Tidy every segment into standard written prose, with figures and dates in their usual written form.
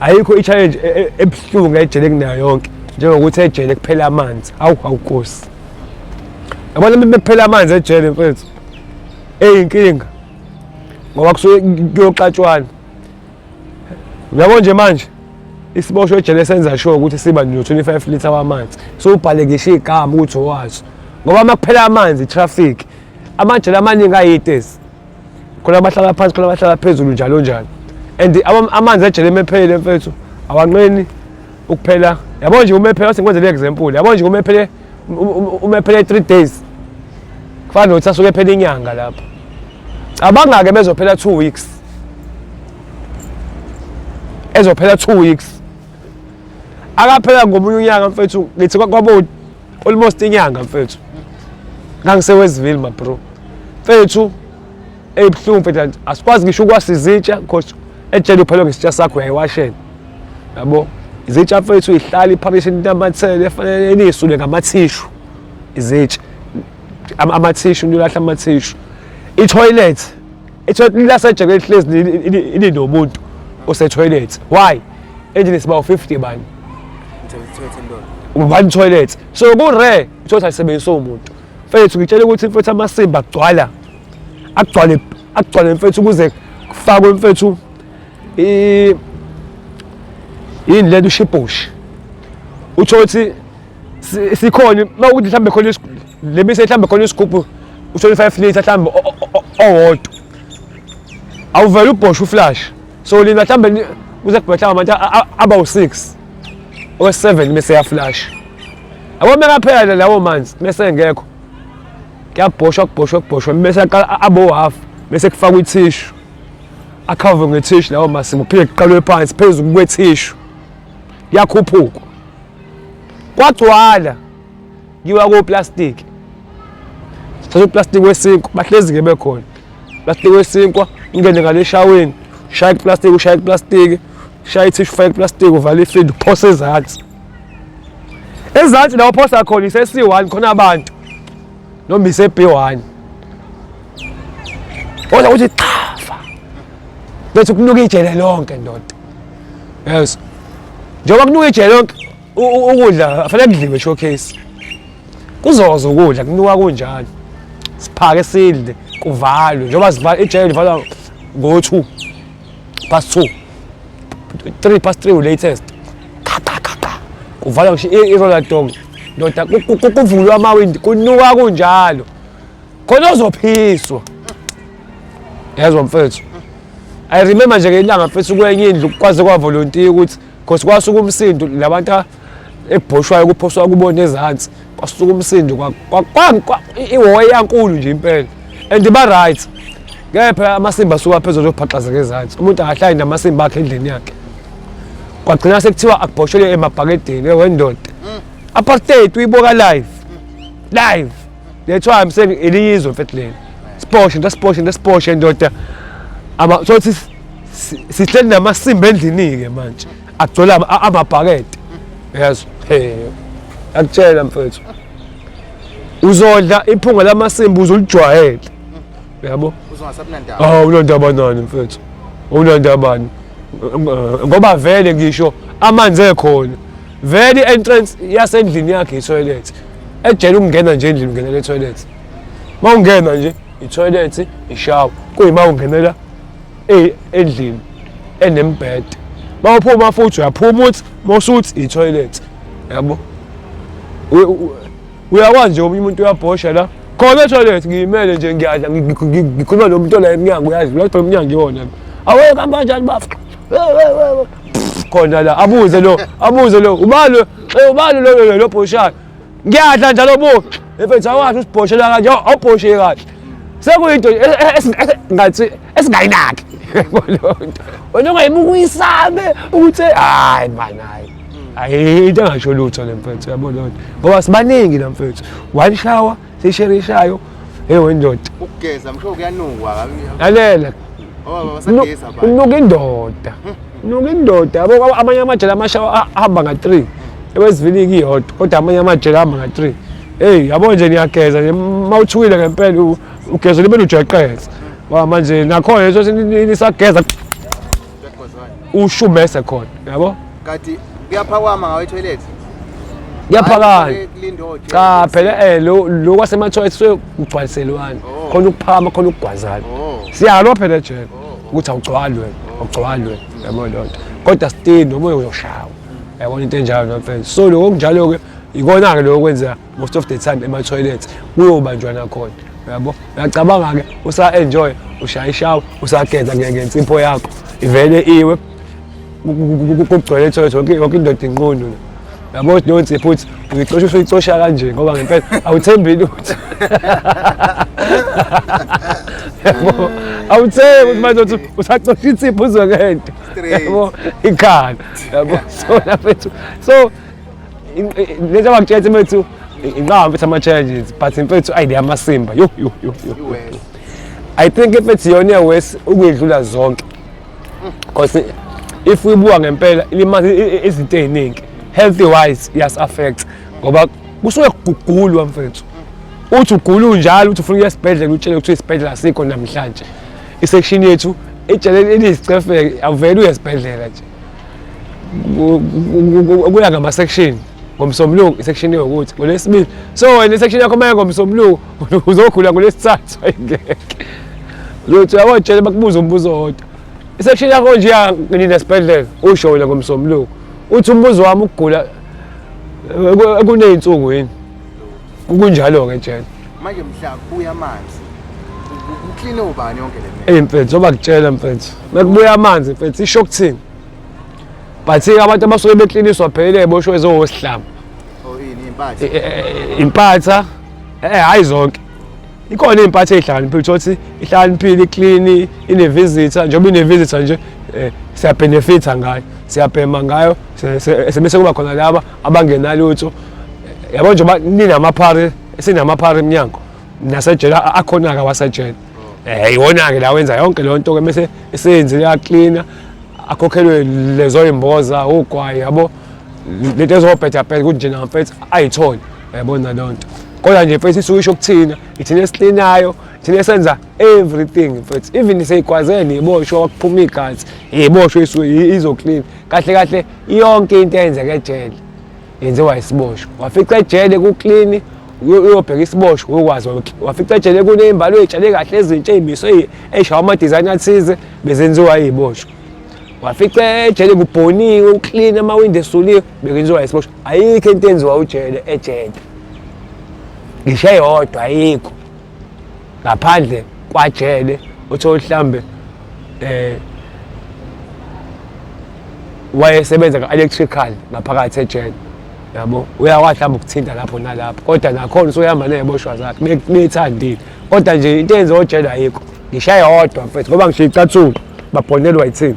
Ayikho i-challenge ebuhlungu ejele kunayo yonke njengokuthi ejele kuphela amanzi. Awu awukosi. Yabona uma bekuphela amanzi ejele mfethu. Eyinkinga. Ngoba kusuke kuyoxatshwana. Uyabo nje manje isiboshwa ejele senza sure ukuthi siba no-25 litre wamanzi. So ubhale ngisho igama ukuthi owazo. Ngoba uma kuphela amanzi traffic amajele amaningi ayitezi. Khona abahlala phansi khona abahlala phezulu njalo njalo. And amanzi ejele emephelile mfethu awanqeni ukuphela. Yabo nje uma ephela sengikwenzele example. Yabo nje uma ephele uma ephele 3 days. Kufana nokuthi asuke ephela inyanga lapho. Cabanga-ke bezophela 2 weeks. Ezophela 2 weeks. Akaphela ngomunye unyaka mfethu ngithi kwabo almost inyanga mfethu. NgangiseWestville ma bro. Mfethu eyibuhlungu mfethu asikwazi ngisho ukwasa izitsha because ejele uphelwe ngesitsha sakho uyayiwashela. Yabo? Izitsha mfethu ihlala iphakishe inamathele efanele nisule ngamathishu izitsha. Amathishu nilahla amathishu. I-toilet i-toilet lasejele lihlezi linomuntu ose-toilet. Why? Endlini siba u-50 bani. One toilet. So ku-rare i-toilet alisebenziswa umuntu. Mfethu ngitshela ukuthi mfethu amasimba agcwala agcwale agcwale mfethu kuze kufakwe mfethu yini lento ushibhoshi. Uthole ukuthi sikhona mawukuthi mhlambe khona le mise mhlambe khona isigubhu u-25 litre mhlambe owodwa. Awuvele ubhoshe uflash. So lina mhlambe kuze kube mhlambe abantu abawu-6 owe-7 bese yaflash. Yabo mekaphela lawo manzi bese engekho. Kuyabhoshwa kubhoshwa kubhoshwa bese aqala abo half bese kufakwa ithishu. Akhave ngethishu lawo masimu kuphinde kuqalwe phansi phezulu kwethishu. Kuyakhuphuka. Kwagcwala kiwa koplastic. Sithatha uplastic wesinkwa bahlezi ke bekhona. Plastic wesinkwa ungene ngale eshaweni, shaya iplastic, ushaya iplastic, shaya ithishu ufake iplastic uvala ifindi uphose ezansi. Ezansi la uphosa khona ise C1 khona abantu noma ise B1. Kodwa uthi chafa. Bese kunuka ijele lonke ndoda. Yes. Njengoba kunuka ijele lonke ukudla afanele kudliwe showcase. Kuzoza ukudla kunuka kunjalo. Siphake sidle kuvalwe njengoba sivala ijele livalwa ngo-2 past 2 3 past 3 latest. Qa qa qa qa. Kuvalwa ngisho i-roller dog. Ndoda kuvulwa amawindi kunuka kunjalo. Khona ozophiswa. Yezwa mfethu. I remember nje ngelanga mfethu kwenye indlu kwaze kwavolontiya ukuthi cause kwasuka umsindo labantu ekubhoshwayo kuphoswa kubona ezansi kwasuka umsindo iwoya yankulu nje impela and ba right ngeke phela amasimba asuka phezulu azophaxazeka ezansi umuntu akahlali namasimba akhe endlini yakhe kwagcina sekuthiwa akubhoshelwe emabhakedeni wendoda apartheid uyiboka live live. That's why I'm saying elinye izwe mfethu leli. Siposhe into siposhe into siposhe ndoda. Ama sothi sihleli namasimba endlini-ke manje. Agcwele amabhakede. Yazi. Hey. Akutshela mfethu. Uzodla iphunga lamasimba uzolijwayele. Uyabo? Uzongasabinandaba. Ah, unandaba nani mfethu? Unandaba ni? Ngoba vele ngisho amanzi ekhona. Vele i-entrance yasendlini yakhe i-toilet. Ejele ukungena nje endlini ungenela e-toilet. Uma ungena nje i-toilet, ishawa. Kuyima ungenela endlini enembhede. Uma uphuma futhi uyaphuma uthi mawusuthi i-toilet. Yabo? Uyakwazi nje omunye umuntu uyabhosha la. Khona e-toilet ngiyimele nje ngiyadla ngikhuluma nomuntu ola emnyango uyadlula kodwa umnyango iwona. Awe kamba kanjani bafo? Khona la abuze lo abuze lo ubani ubani lo lo lo bhoshayo. Ngiyadla njalo bo. Mfethu awazi usibhoshela kanje awubhoshe kahle. Sekuyinto ngathi esingayinaki. Wena ungayibuka uyisabe ukuthi hayi man hayi. Hayi into engasho lutho le mfethu yabo loo nto. Ngoba sibaningi la mfethu. One shower sisherishayo. Hey wendoda. Ukugeza msho kuyanukwa. Lalela. Oh basageza ba. Unuka indoda. Unuka indoda yabo amanye amajele amashawa ahamba nga-3. Ewesiviliki iyodwa kodwa amanye amajele ahamba nga-3. Hey yabo nje niyageza nje mawuthukile ngempela ugeza libe ujeqeza. Ngoba manje nakhona leso nisageza. Ushumese khona, yabo. Kanti kuyaphakama ngawe toilet. Kuyaphakama. Cha phela lo lo kwasemathoyilethi suke kugcwaliselwana. Oh. Khona ukuphakama, khona ukugwazana. Oh. Siyalwa phela ejele ukuthi awugcwali wena, awugcwali wena, yabo leyo nto. Kodwa still noma uyoshawa. Yabona into enjalo mfethu. So lokho kunjalo-ke ikona-ke lokho kwenzeka most of the time ema-toilet kuyobanjwa nakhona, yabo. Uyacabanga-ke usa-enjoy, ushaya ishawa, usageza ngensipho yakho ivele iwe kugcwele etoilet yonke indoda inqunu, yabo. Ukuthi leyo nsipho uthi uyicosha, usuyicosha kanje ngoba ngempela awuthembi lutho, yabo. Awuthembi ukuthi manje uthi usacosha insipho uzwe ngento, yabo, ikhala, yabo. So mfethu, so lento abakutshela mfethu inqaba mfethu ama-challenges, but mfethu ayi amasimba yo yo yo yo. I think mfethu iyona e-worse ukuyidlula zonke, because if uyibuka ngempela ilimaza izinto ey'ningi. Healthy wise iyas-affect ngoba kusuke kugugulwa mfethu. Uthi ugula unjalo, uthi ufuna ukuya esibhedlela, utshele ukuthi isibhedlela asikho namhlanje. I-section yethu ejele eliyisicefeke, awuvele uye esibhedlela nje. Kuya ngama-section. Ngomsombuluko i-section yokuthi, ngolwesibili. So wena i-section yakho uma ngomsombuluko uzogula ngolwesithathu, ayingeke lutho. Yabo, tshele bakubuza umbuzo owodwa, i-section yakho nje nini esibhedlela? Usho wena ngomsombuluko. Uthi umbuzo wami ukugula kuney'nsuku yini? Kunjalo-ke ejele. Manje mhla kubuya amanzi kukline ubani yonke le? Eyi mfethu, zoba kutshela mfethu, mekubuya amanzi mfethu isho kuthini, but abantu abasuke bekliniswa phela eboshwe ezowosihlama. Oh, ini impatha? Impatha hayi zonke. Ikhona iy'mpatha ey'hlakaniphile, uthole ukuthi ihlakaniphile, i-clean, ine-visitor. Njengoba ine-visitor nje, siyabhenefitha ngayo, siyabhema ngayo, sebese kuba khona laba abangenalutho, yabo. Njengoba ninamaphari, sinamaphari emnyango nasejele akhona-ke awasejele, iwona-ke la wenza yonke leyo nto-ke. Mese eseyenzile yaklina, akhokhelwe lezo y'mboza, ugwayi, yabo, lento ezobhedabheda ukuthi nje namfethu ayithole, yabona leyo nto. Kodwa nje mfethu isuke isho kuthina, ithina esiklinayo, ithina esenza everything mfethu, even seyigwazene iboshwa, kuphuma igazi, iboshwe isuke izoklina. Kahle kahle yonke into eyenzeka ejele yenziwa isiboshwa. Wafica ejele kuklini, uyobheka isiboshwa uyokwazi. Wafica ejele kuney'mbalo ey'tshale kahle, ezintsha, ey'miswe, ey'shawa ama-design athize, bezenziwa iy'boshwa. Wafica ejele kubhoniwe, uklini, amawindi esuliwe, bekenziwa isiboshwa. Ayikho into enziwa ujele ejele, ngisho eyodwa ayikho, ngaphandle kwajele uthole mhlambe wayesebenza ka-electrical ngaphakathi ejele, yabo, uyakwazi mhlawumbe ukuthinta lapho nalapho, kodwa nakhona usuyahamba ney'boshwa zakhe bethandile. Kodwa nje into eyenziwa ojele ayikho ngisho eyodwa mfethu, ngoba ngisho iy'cathulo babhonelwa yithini,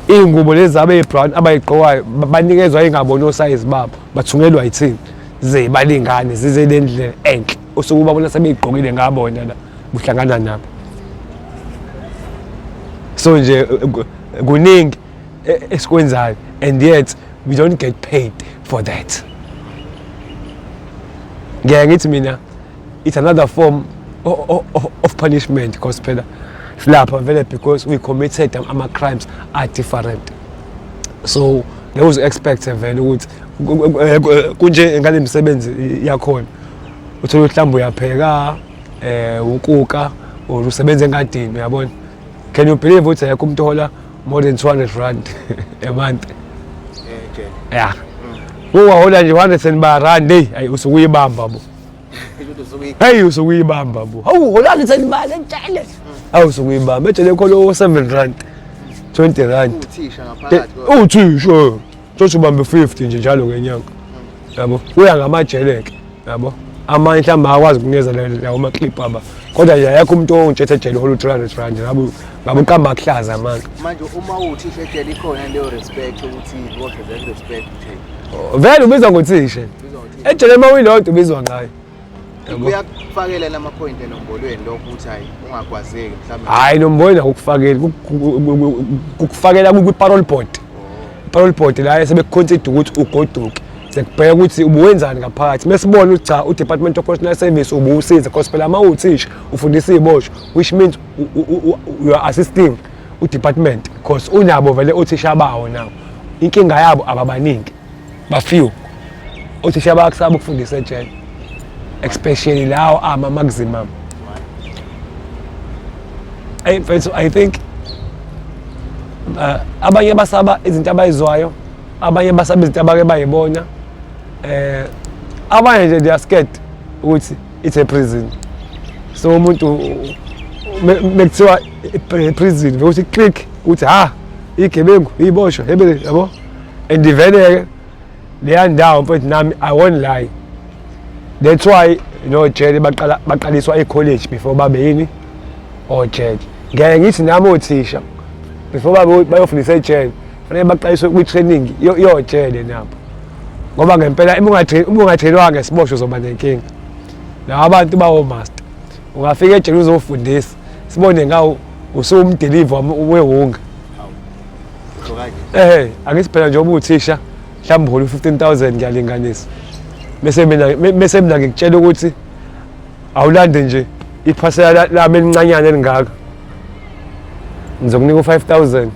iy'ngubo lezi zabo ey'brown abayigqokayo banikezwa ingaboni osayizi babo, bathungelwa yithini ze balingane, zize le ndlela enhle usuke ubabona sebeyigqokile ngabona la kuhlangana nabo. So nje kuningi esikwenzayo and yet we don't get paid for that. Ngiyaye ngithi mina it's another form of punishment, because phela silapha vele because we committed ama-crimes are different, so ngeke expect vele ukuthi kunje ngale misebenzi yakhona. Uthole mhlawumbe uyapheka, ukuka or usebenza engadini, uyabona. Can you believe ukuthi ayekho umuntu ohola more than 200 rand a month? Ejele? Yeah, ungahola nje 100 and ba rand, hey, ayi, usukuyibamba bo. Hey, usukuyibamba bo. Hawu, hola 100 and ba ejele, hawu, usukuyibamba ejele. Khona 7 rand, 20 rand. Uthisha ngaphakathi? Uthisha sothi ubambe 50 nje njalo ngenyanga, yabo. Kuya ngamajele-ke, yabo. Amanye mhlawumbe akwazi ukunikeza lawo makliphu aba, kodwa nje ayekho umuntu ongitshethe ejele uhola u-300 rand, ngabe uqamba kuhlaza amanga. Manje uma uwuthisha ejele ikhona leyo respect ukuthi boshwe respect uthe? Vele ubizwa ngothisha ejele, uma uyilodwa ubizwa ngayo, yabo. Kuyakufakela namaphoyinti enombolweni lokho ukuthi hayi ungagwazeki mhlawumbe? Hhayi, nombolweni akukufakeli, kukufakela kwi-parole board. I-parole board la sebekuconsider ukuthi ugoduke, sekubheka ukuthi ubuwenzani ngaphakathi. Mesibona ukuthi cha, u-Department of Correctional Service ubuwusiza, because phela uma uwuthisha ufundisa iy'boshwa, which means you are assisting. u-department because unabo vele othisha bawo nawo. Inkinga yabo ababaningi, ba-few. Othisha bayakusaba ukufundisa ejele, especially lawo ama-maximum. Eyi mfethu, I think abanye basaba izinto abayizwayo, abanye basaba izinto abake bayibona, abanye nje they are scared ukuthi it's a prison. So umuntu mekuthiwa prison ukuthi click ukuthi ha igebengu iboshwe hebele, yabo. And vele-ke leya ndawo mfethu, nami I won't lie, that's why nojele baqala baqaliswa e-college before babe yini ojele. Ngeke ngithi nami othisha before babe bayofundisa ejele fanele baqaliswe kwi-training yojele nabo, ngoba ngempela uma unga-train-wanga ngesiboshwa uzoba nenkinga. Laba abantu bawo-master, ungafika ejele uzofundisa sibone ngawo usuwumdeliva wewunga. Angithi phela njengoba uthisha mhlawumbe uhola u-15,000, ngiyalinganisa, bese mina ngikutshela ukuthi awulande nje iphasela lami elincanyana elingaka, ngizokunika u-5,000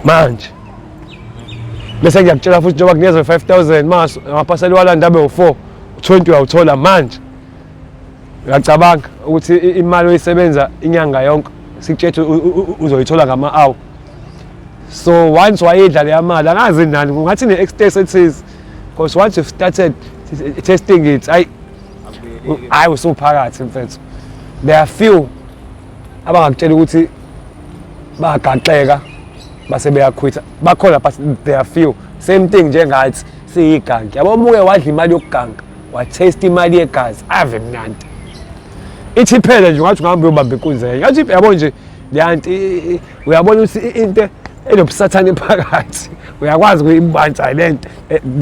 manje. Bese ngiyakutshela futhi njengoba kunikeza u-5,000 maso amaphasela walanda abe u-4, u-20 uyawuthola manje. Uyacabanga ukuthi imali oyisebenza inyanga yonke sikutshela uzoyithola ngama-hour. So once wayidla leya mali, angazi nani kungathi ne-ecstasy ethize, because once you've started testing it, ayi hayi usuphakathi mfethu. There are few abangakutshela ukuthi bagaxeka base beyakhwitha, bakhona, but there are few. Same thing njengathi siyigangi, yabo, umuke wadla imali yokuganga, wa-taste imali yegazi, ave mnandi, ithi phela nje ungathi ungahamba uyobamba inkunzi enye, ngathi yabo nje leyanto, uyabona ukuthi into enobusathane phakathi uyakwazi ukuyibanza lento.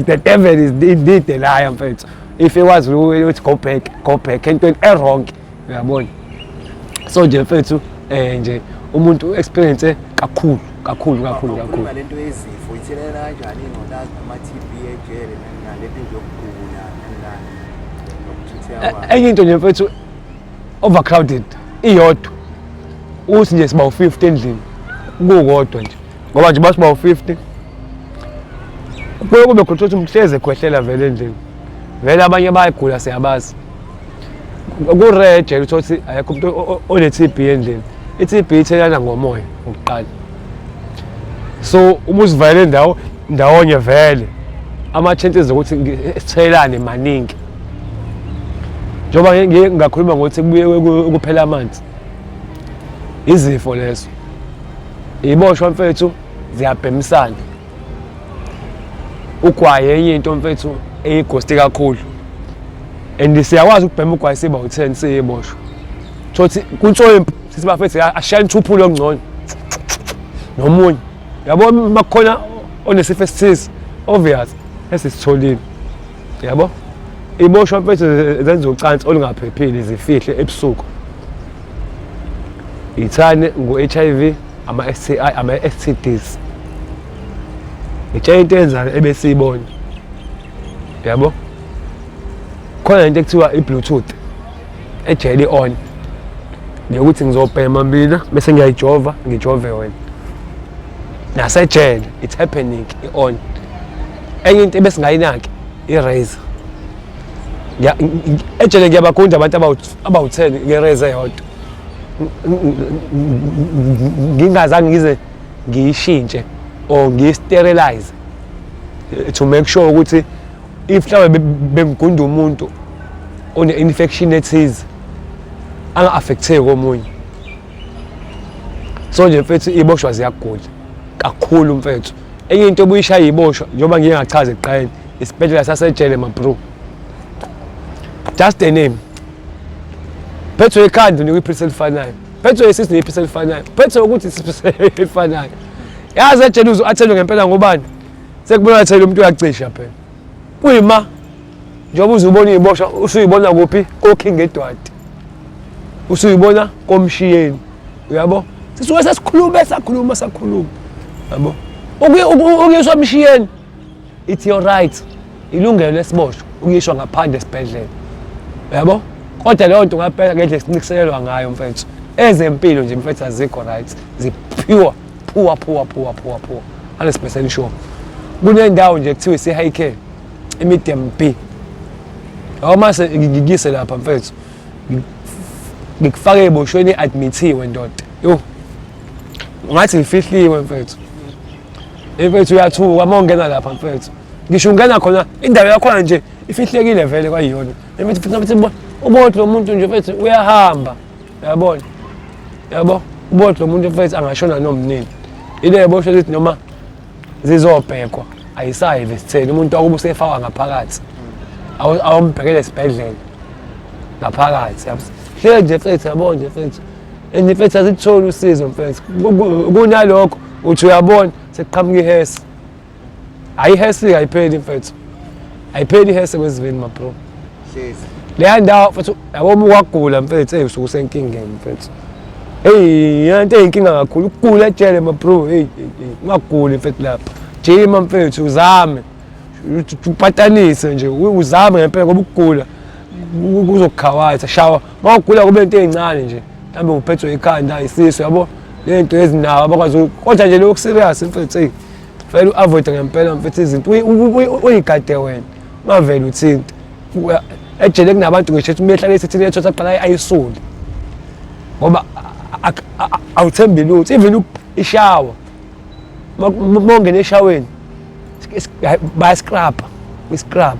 The devil is indeed the liar mfethu, if ekwazi ukuthi go back, go back entweni e-wrong, uyabona. So nje mfethu, nje umuntu experience kakhulu kakhulu kakhulu kakhulu. Lento yezifo ithelela kanjani, ingculazi nama-TB ejele, nalento nje yokugula nani nokuthutheka kwayo? Enye into nje mfethu, overcrowded iyodwa, uthi nje siba u-50 endlini kukodwa nje, ngoba nje basiba u-50 kuye kube khona ukuthi umuntu hleze ekhwehlela vele endlini, vele abanye bayagula, siyabazi. Kurejele uthole ukuthi ayekho umuntu one-TB endlini. I-TB ithelelana ngomoya ngokuqala, so uma uzivalele ndawo ndawonye vele ama-chances okuthi sithelelane maningi, njengoba ngiye ngakhuluma ngokuthi kubuye kuphela amanzi, izifo lezo iboshwa mfethu ziyabhemisana. Ugwayi enye into mfethu eyi-ghost kakhulu, and siyakwazi ukubhema ugwayi siba u-10 siyiboshwa, thothi kunswempu sithi bafethu ashaya inthuphula okungcono nomunye, yabo, makukhona onesifo esithize obvious esisitholile, yabo. Iboshwa mfethu zenza ucansi olungaphephile, zifihle ebusuku, ithane ngo-HIV, ama-STI, ama-STDs, ngitshela into eyenzayo ebesiyibona, yabo. Khona into ekuthiwa i-bluetooth ejele i-on yokuthi ngizobhema mina bese ngiyayijova, ngijove wena nasejele, it's happening, i-on. Enye into ebesingayinaki, i-razor. Ejele ngiyabagunda abantu abawu-10 nge-razor eyodwa, ngingazange ngize ngiyishintshe or ngiyi-sterilize to make sure ukuthi if mhlawumbe bengigunda umuntu one-infection ethize anga-affecteki komunye. So nje mfethu, iboshwa ziyagula kakhulu mfethu. Enye into obuyishaya iboshwa, njengoba ngiye ngachaza ekuqaleni, isibhedlela sasejele ma-bro, just the name. Phethwe ikhanda unikwa iphilisi elifanayo, phethwe isisu unikwa iphilisi elifanayo, phethwe ukuthi isisu elifanayo. Yazi ejele uze athelwe ngempela ngobani sekubona thela umuntu uyacisha phela kuyima, njengoba uze ubona iboshwa usuyibona kuphi, koKing Edward, usuyibona komshiyeni, uyabo. Sisuke sesikhulume, sakhuluma sakhuluma, yabo. Ukuyiswa emshiyeni, it's your right, ilungelo lesiboshwa ukuyishwa ngaphandle esibhedlela, yabo, kodwa leyo nto ngampela ngendlela esincikiselelwa ngayo mfethu. Ezempilo nje mfethu azikho right, zi-pure poor poor poor poor poor, 100% sure. Kunendawo nje kuthiwa ise-high care, i-medium B. Yabo, mase ngikise lapha mfethu, ngikufake eboshweni i-admithiwe ndoda, yo, ngathi ngifihliwe mfethu. Mfethu, uyathuka uma ungena lapha mfethu, ngisho ungena khona indawo yakhona nje ifihlekile vele kwayiyona. Mfethu, futhi ubona lo muntu nje mfethu uyahamba, uyabona, yabo, ubona lo muntu mfethu angashona noma nini. Ile boshwe ukuthi noma zizobhekwa ayisayi vesitheni, umuntu wakuba usefakwa ngaphakathi, awumbhekele esibhedlela ngaphakathi. Hlele nje mfethu, yabo nje mfethu, and mfethu azikutholi usizo mfethu. Kunalokho uthi uyabona sekuqhamuka ihesi, hayi, ihesi ayipheli mfethu, ayipheli ihesi kweziveni ma-bro. Hlezi. Leya ndawo mfethu, yabo, uma ukwagula mfethu, eyi, usuke usenkingeni mfethu. Eyi, into eyinkinga kakhulu ukugula ejele ma-bro. Eyi, ungaguli mfethu lapha, jima mfethu, uzame upatanise nje, uzame ngempela, ngoba ukugula kuzokukhawatha shawa. Uma ugula kube into ey'ncane nje, mhlawumbe uphethwe ikhanda, isisu, yabo, lento ezinawo abakwazi, kodwa nje lokhu serious mfethu, eyi, fanele u-avoid ngempela mfethu izinto, uyigade wena, ungavele uthinte. Ejele kunabantu ngisho ethi uma ehlala esithini ethotha aqala ayisule, ngoba awuthembi lutho. Even ishawa, uma ungena eshaweni bayascrub, iscrub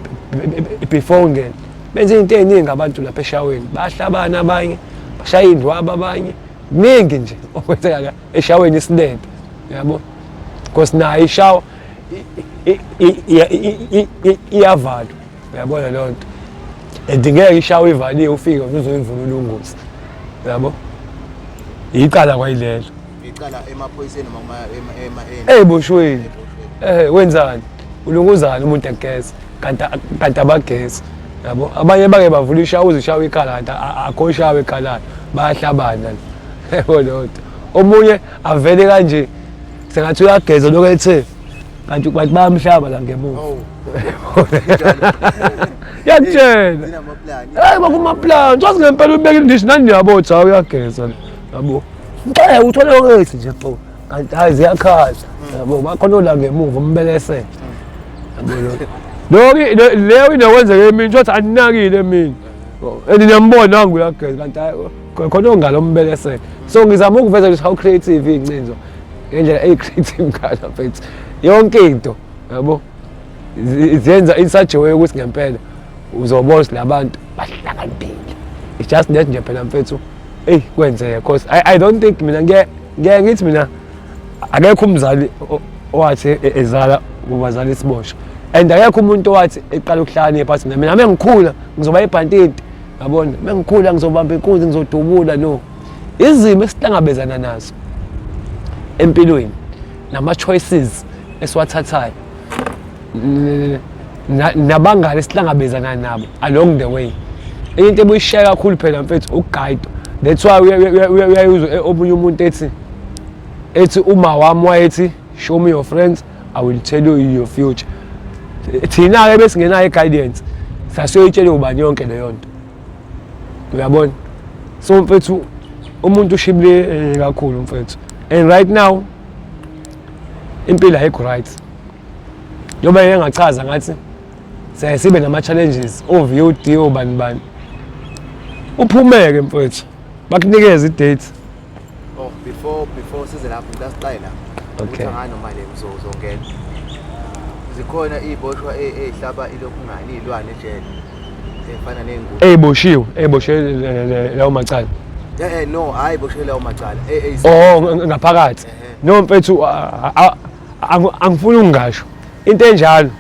before ungene. Benze into ey'ningi abantu lapha eshaweni, bayahlabana abanye, bashaya iy'ndwaba abanye, kuningi nje okwenzeka eshaweni isilento, yabo, because nayo ishawa iyavalwa, uyabona leyo nto, and ngeke ishawa ivaliwe ufike uzoyivula ulunguzi, yabo, icala kwayilelo. Icala emaphoyiseni noma ema Ey'boshweni. Wenzani, ulunguzani umuntu egeza, kanti abagezi, yabo. Abanye bake bavula ishawa, uze ishawa ikhala, kanti akho ishawa ekhalayo, bayahlabana, yabo leyo nto. Omunye avele kanje sengathi uyageza lokho ethe, kanti bayamhlaba la ngemuva. Oh. Yakutshela. Zinamaplani. Hayi, bakumaplan wazi ngempela, ubeka indishi nani, yabo, uthi hawu, uyageza, yabo, ngeke uthole okethi nje bro, kanti hayi, ziyakhala, yabo, bakhona la ngemuva umbelesele, yabo. Lo leyo inokwenzeka emini, thothi aninakile emini and niyambona nangu uyageza, kanti hayi, khona ongalo umbelesele. So ngizama ukuveza ukuthi how creative iy'ncinzo ngendlela eyi-creative ngalo mfethu, yonke into, yabo, ziyenza in such a way ukuthi ngempela uzobona ukuthi labantu bahlakaniphile. It's just that nje phela mfethu, eyi, kwenzeka, cause I don't think mina ngeke ngithi mina akekho umzali owathi ezala ubazala isiboshwa, and akekho umuntu owathi eqala ukuhlakanipha athi mina mengikhula ngizoba ibhantiti, yabona, mengikhula ngizobamba inkunzi, ngizodubula. No, izimo esihlangabezana nazo empilweni nama-choices esiwathathayo nabangani esihlangabezana nabo along the way, enye into ebuyishiya kakhulu phela mfethu ukugayidwa. That's why uyayuzwa omunye umuntu ethi uma wami wayethi, "Show me your friends, I will tell you your future." Thina-ke besingenayo i-guidance, sasiyoyitshela ubani yonke leyo nto, uyabona? So mfethu, umuntu ushibile kakhulu mfethu, and right now impilo ayikho right, njengoba yeke ngachaza ngathi siyaye sibe nama-challenges o-VOD, obani bani. Uphumeke mfethu, bakunikeze i-date. Oh, before size lapho, ngicela siqale la. Okay. Ukuthi angani noma le uzongena. Zikhona iy'boshwa ey'hlaba ilokhu ngani iy'lwane ejele ey'fana ney'ngulube? Ey'boshiwe, ey'boshiwe lawo macala? No, hhayi boshiwe lawo macala. Oh, ngaphakathi. Ehhe. No mfethu, angifuni ukungasho into enjalo,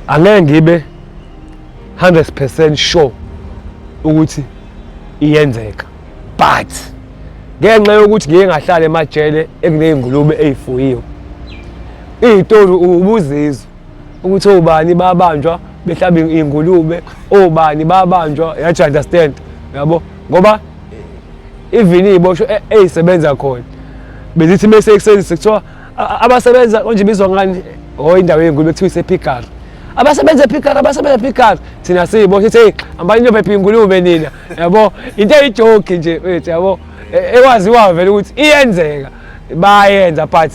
angeke ngibe 100% sure ukuthi iyenzeka, but ngenxa yokuthi ngike ngahlala emajele ekuney'ngulube ey'fuyiwe, iy'tori ubuzizwe ukuthi obani babanjwa behlaba iy'ngulube, obani babanjwa, yathi, understand, yabo, ngoba even iy'boshwa ey'sebenza khona bezithi mese ekuseni sekuthiwa abasebenza konje bizwa ngani, oh, indawo yey'ngulube kuthiwa ise-piggery. Abasebenza ephikara, abasebenza ephikara. Thina siyibo sithi hey, hambani niyophepha ingulube nina. Yabo, into eyijoke nje mfethu yabo. Ekwaziwa vele ukuthi iyenzeka. Bayenza but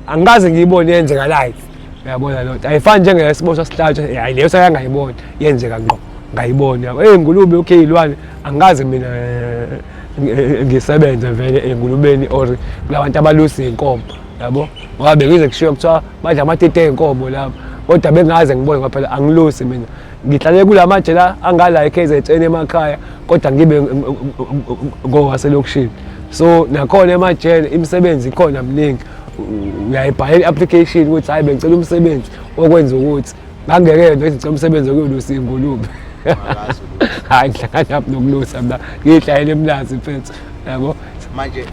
angikaze ngiyibone yenzeka live. Uyabona loo nto. Ayifani njengesiboshwa sihlatshwa, hayi leyo sekangayibona yenzeka ngqo. Ngayibona yabo. Hey ingulube okay ilwane angikaze mina ngisebenze vele engulubeni or kulabantu abalusa iy'nkomo yabo ngoba bengize kushiwo kuthiwa badla amatete ey'nkomo lapho kodwa bengaze ngibone ngoba phela angilusi mina ngihlale kula majela angala e-KZN emakhaya kodwa ngibe ngowaselokishini so nakhona emajele imisebenzi ikhona miningi uyayibhalela i-application ukuthi hhayi bengicela umsebenzi wokwenza ukuthi ngangeke nje ngicela umsebenzi wokuyolusa iy'ngulube hhayi ngihlangana nokulusa mina ngiyihlayele emlazi mfethu yabo. Manje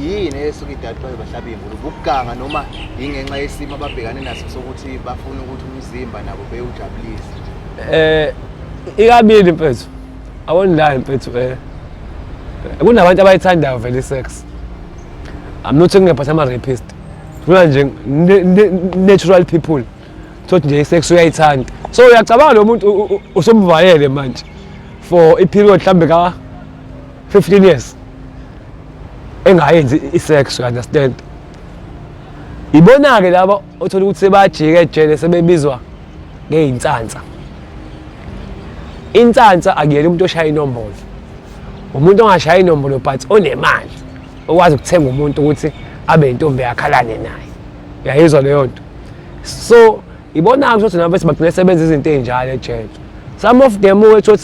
yini esuke idala ukuthi baze bahlabe iy'ngulube? Ukuganga noma yingenxa yesimo ababhekane naso sokuthi bafuna ukuthi umzimba nabo bewujabulise? Ikabili mfethu, awonilayo mfethu. Kunabantu abayithandayo vele i-sex. I'm not talking about ama-rapist, kuna nje natural people thothi nje i-sex uyayithanda. So uyacabanga lo muntu usumvalele manje for i-period mhlambe ka 15 years engayenzi i-sex, you understand? Ibona-ke laba othola ukuthi sebajika ejele sebebizwa ngey'nsansa. Insansa akuyena umuntu oshaya inombolo, umuntu ongashaya inombolo but onemali okwazi ukuthenga umuntu ukuthi abe intombi yakhalane naye. Uyayizwa leyo nto? So ibona-ke ukuthi nabo bethi bagcine sebenza izinto ey'njalo ejele. Some of them wethu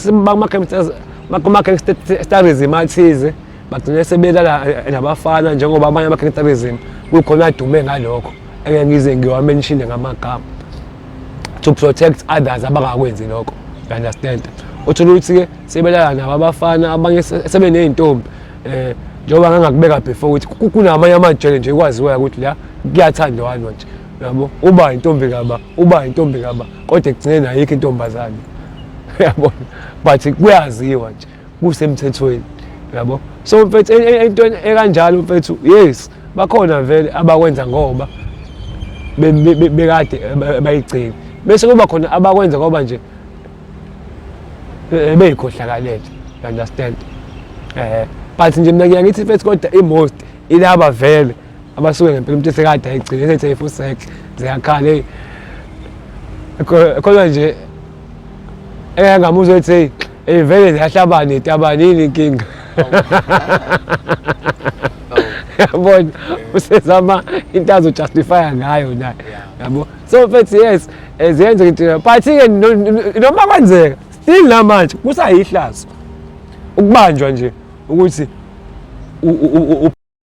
kuma-gangsterism athize bagcine sebelala nabafana, njengoba abanye ama-gangsterism kukhona adume ngalokho engeke ngize ngiwamenshine ngamagama to protect others abangakwenzi lokho, you understand? Uthola ukuthi-ke sebelala nabo abafana, abanye sebeney'ntombi. Njengoba ngangakubeka before ukuthi kunamanye amajele nje kwaziwayo ukuthi la kuyathandwana nje, yabo, uba intombi kaba, uba intombi kaba, kodwa ekugcineni ayikho intombazane, uyabona? But kuyaziwa nje, kusemthethweni, yabo. So mfethu, entweni ekanjalo mfethu, yes, bakhona vele abakwenza ngoba bekade bayigcina, bese kuba khona abakwenza ngoba nje beyikhohlakalele, you understand? But nje mina ngiyangithi mfethu, kodwa i-most ilaba vele abasuke ngempela umuntu esekade ayigcine esethi ayifusek ziyakhala. Hey, kodwa nje engamuzwa ethi hey, hey vele ziyahlabana itabane, yini inkinga? Yabona, usezama into azojustifya ngayo naye, yabo. So mfethu, yes, ziyenzeka into, but-ke noma kwenzeka still namanje kusayihlazo ukubanjwa nje ukuthi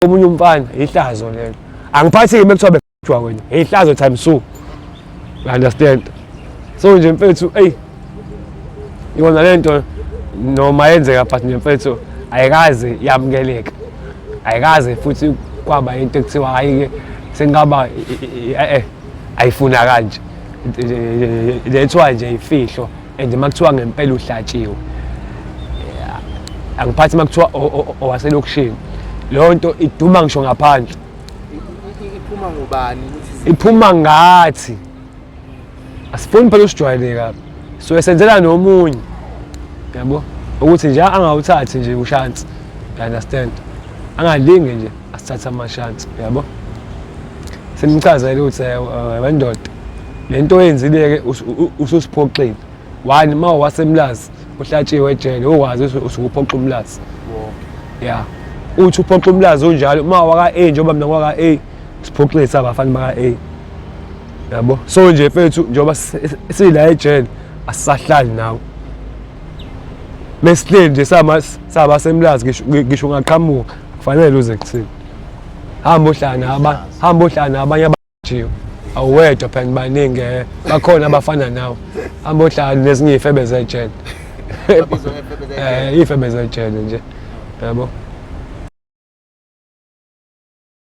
omunye umfana, ihlazo lelo. Angiphathi-ke uma kuthiwa bekujwa wena, ihlazo times two, you understand? So nje mfethu, eyi, yona le nto noma yenzeka, but nje mfethu ayikaze yamukeleka, ayikaze futhi kwaba into ekuthiwa hhayi-ke sengaba ayifuna kanje lethwa nje ifihlo. And uma kuthiwa ngempela uhlatshiwe, angiphathi uma kuthiwa owaselokishini, leyo nto iduma ngisho ngaphandle. Iphuma ngubani ukuthi iphuma ngathi? Asifuni phela usijwayele kabi, so senzela nomunye, yabo, ukuthi nje angawuthathi nje ushansi, you understand? Angalingi nje asithathe amashansi, yabo. Simchazele ukuthi wendoda, le nto oyenzile-ke ususiphoxile. One, uma wasemlazi uhlatshiwe ejele, ukwazi usuke uphoxa umlazi ya, uthi uphoxa umlazi unjalo. Uma waka-A, njengoba mina ngwaka-A, siphoxile abafana baka-A, yabo. So nje mfethu, njengoba sila ejele asisahlali nawe, mesihleli nje sabasemlazi, ngisho ungaqhamuka kufanele uze kuthini, hamba ohlala naba, hamba ohlala nabanye abajiwe, awuwedwa phela, baningi bakhona abafana nawe, hamba ohlala nezinye iy'febe zejele, iy'febe zejele nje, yabo.